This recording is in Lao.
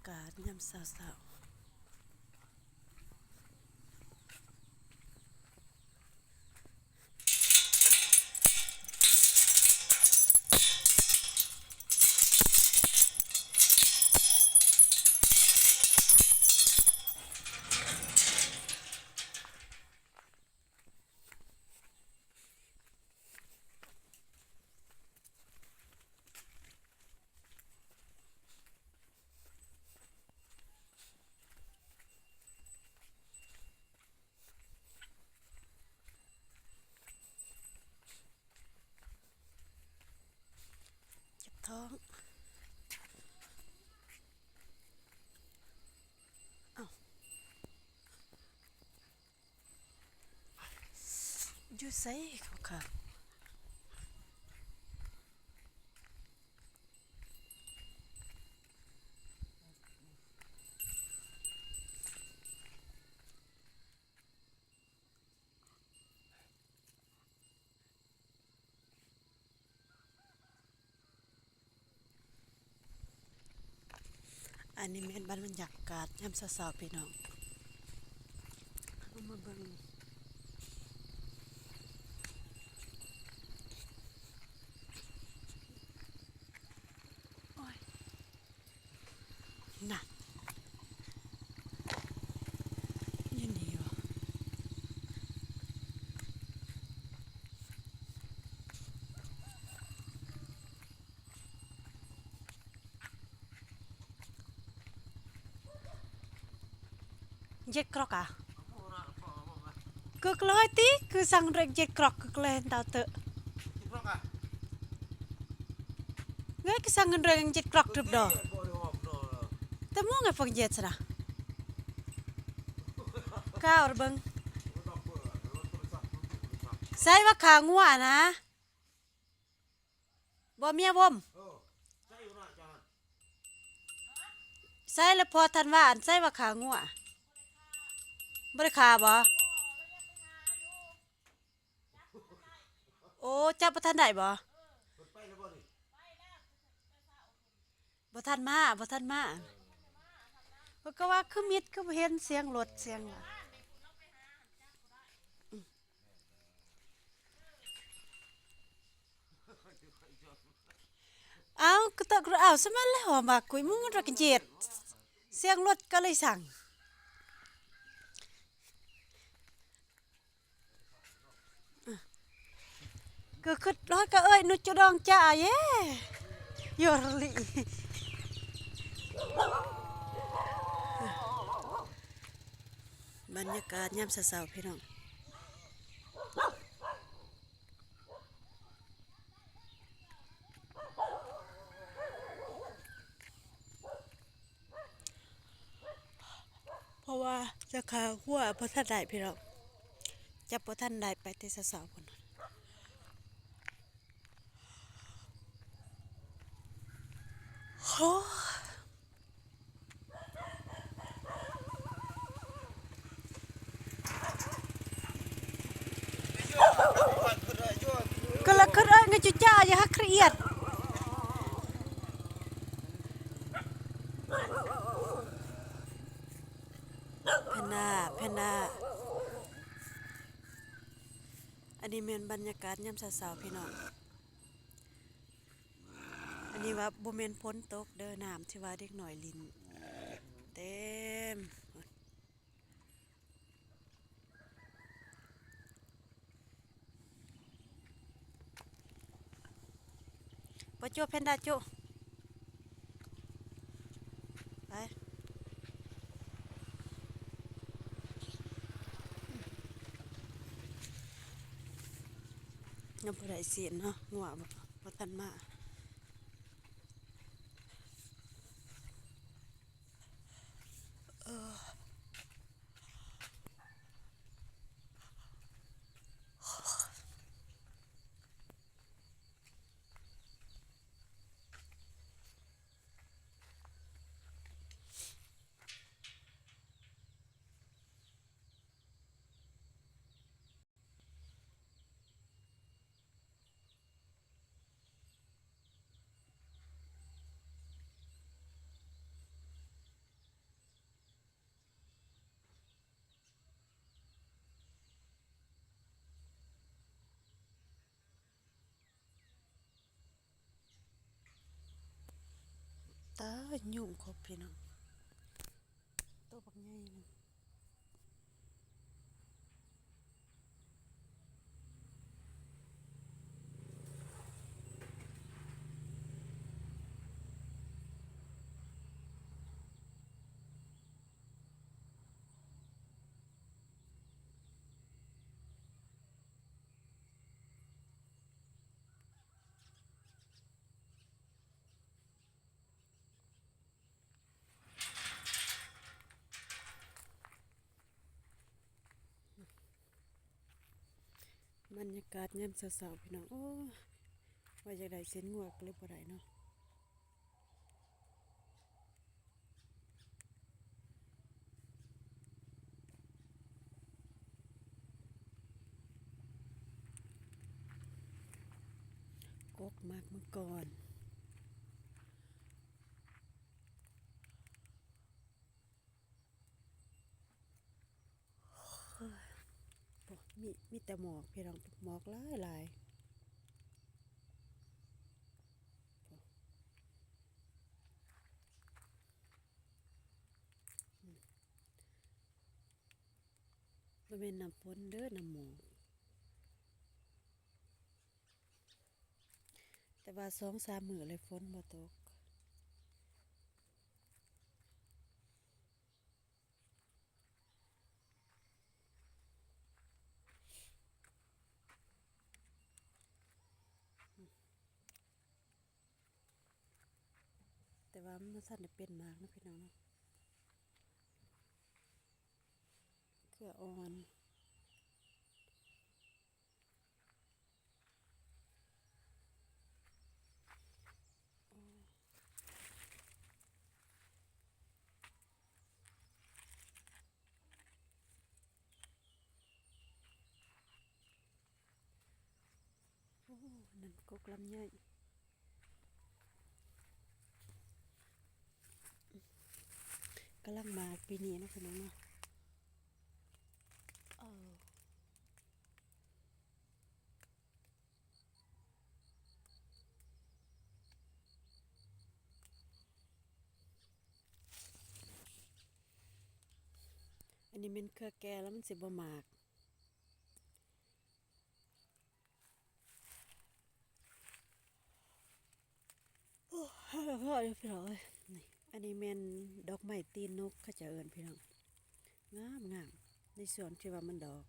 ການຍາມເຊົ້າໆ. ເຈັບທ້ອງ. ເອົ້າ. ຢູ່ໃສຂາວໆ? ອັນນີ້ແມ່ນບັນຍາກາດຍາມເຊົ້າໆ ພີ່ນ້ອງ. ເຮົາມາເບິ່ງ ໂອ້ຍ ນັ້ນ ຢູ່ນີ້ຫວາ? ເຈັດກຣອກອະ? ກຶກເລີຍຕິ ຄືສັ່ງເລັກເຈັດກຣອກ ກຶກເລີຍເຕົາເຕີ. ເງີຍຄືສັ່ງເງິນເຣງເຈັດກຣອກ ຕຶບດອກ ແຕ່ໝູ່ໄງ ພວກເຢັດຊະນະ ກ້າວເບິ່ງ. ໃສ່ວ່າຂາງົວນະ ບໍ່ເມຍວົມ ໃສ່ລະພໍທັນວ່າ ອັນໃສ່ວ່າຂາງົວ ບໍ່ໄດ້ຂາບໍ? ໂອ້ ຈັບບໍ່ທັນໄດ້ບໍ? ບໍ່ທັນມາ ບໍ່ທັນມາ ເພິ່ນກໍວ່າຄືມິດ ຄືບໍ່ເຫັນສຽງລົດສຽງຫຍັງ. ເອົ້າ ກໍຕະກຣາວສະມັນແລ້ວ ຫອມບາກກຸຍ ມຶງມັນກະເຈັດ ສຽງລົດກໍເລີຍສັ່ງ. ກໍຄຶດຮອດກະເອີຍ ນຸດຈຸດອງຈາເຢ ຢໍລິ. ບັນຍາກາດຍາມເຊົ້າໆ ພີ່ນ້ອງ. ເພາະວ່າຈະຂາຫົວບໍ່ທັນໄດ້ພີ່ນ້ອງ ຈັບບໍ່ທັນໄດ້ ໄປແຕ່ເຊົ້າໆ ພຸ້ນ. ໂອ້. ກະລະກະເອີຍ ງະຈຸຈາ ຢ່າຮັກຄະອຽດ ແພນດ້າ ແພນດ້າ. ອັນນີ້ແມ່ນບັນຍາກາດຍາມເຊົ້າໆ ພີ່ນ້ອງ. ອັນນີ້ວ່າບໍ່ແມ່ນຝົນຕົກເດີ ນ້ຳທີ່ວ່າເດັກນ້ອຍຫຼິ້ນເຕັມ. ບໍ່ໂຈ້ ແພນດ້າໂຈ້ ໄປ. ຍັງບໍ່ໄດ້ຊີ້ນເນາະ ງົວບໍ່ ບໍ່ທັນມາ. ເອີ. ຕາຍ ຍຸງຄົບພີ່ນ້ອງ ໂຕບັກໃຫຍ່ໜຶ່ງ. ບັນຍາກາດຍາມເຊົ້າໆ ພີ່ນ້ອງ. ໂອ້ ວ່າຢາກໄດ້ເສັ້ນງົວກໍເລີຍບໍ່ໄດ້ເນາະ. ກົກໝາກມັງກອນ. ໂອ້ຍ ມີ ມີແຕ່ໝອກ ພີ່ນ້ອງ ໝອກຫຼາຍໆ. ບໍ່ແມ່ນນ້ຳຝົນເດີ້ ນ້ຳໝອກ. ແຕ່ວ່າສອງສາມມື້ແລ້ວຝົນບໍ່ຕົກ. ແຕ່ວ່າມັນບໍ່ທັນໄດ້ເປັນໝາກເນາະ ພີ່ນ້ອງເນາະ. ເຄືອອ່ອນ. ໂອ້ ນັ້ນກົກລຳໄຍ ກຳລັງໝາກປີນີ້ເນາະ ພີ່ນ້ອງເນາະ. ເອີ ອັນນີ້ແມ່ນເຄືອແກ່ແລ້ວມັນຊິບໍ່ໝາກ. ໂອ້ ພໍແລ້ວພີ່ນ້ອງເອີຍ. ນີ້ ອັນນີ້ແມ່ນດອກໄມ້ຕີນນົກ ເຂົາເຈົ້າເອີ້ນ ພີ່ນ້ອງ. ງາມໆ ໃນຊ່ວງທີ່ວ່າມັນດອກ.